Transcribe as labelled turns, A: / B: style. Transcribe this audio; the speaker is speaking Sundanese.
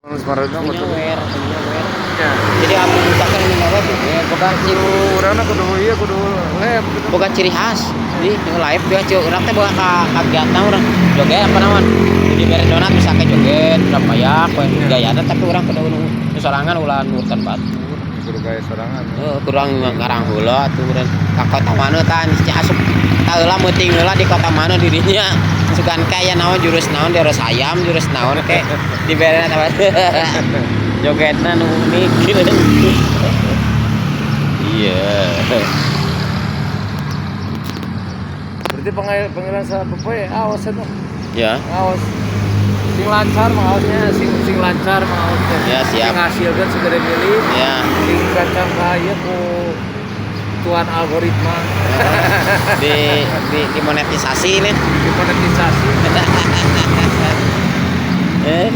A: Semarangan mah tuh.
B: Nyawer, nyawer.
A: Ya.
B: Jadi amun misalkan ini nyawer joget, boga
A: Kudu urangna kudu ieu kudu lep gitu.
B: Boga ciri khas. Jadi live dia cuy, urang teh boga ka kagiatan urang joget apa naon. Jadi bere donat bisa ke joget, berapa ya, poin gayana, tapi urang kudu nu sorangan, ulah nurutan batur.
A: Kudu gaya sorangan.
B: Heeh, kurang ngarang heula atuh urang ka kota mana tah asup tah heula meuting heula di kota mana dirinya. Sugan kaya naon jurus naon jurus ayam jurus naon ke dibere eta jogetna nu unik gitu. Iya.
A: Berarti panggilan panggilan salah poe awas eta.
B: Ya.
A: Awas. Sing lancar maosnya, sing sing lancar maosnya.
B: Ya, siap.
A: Sing ngasilkeun segede milih.
B: Ya.
A: Sing kacang ka ku tuan algoritma.
B: Di dimonetisasi nih.
A: Dimonetisasi.
B: Eh.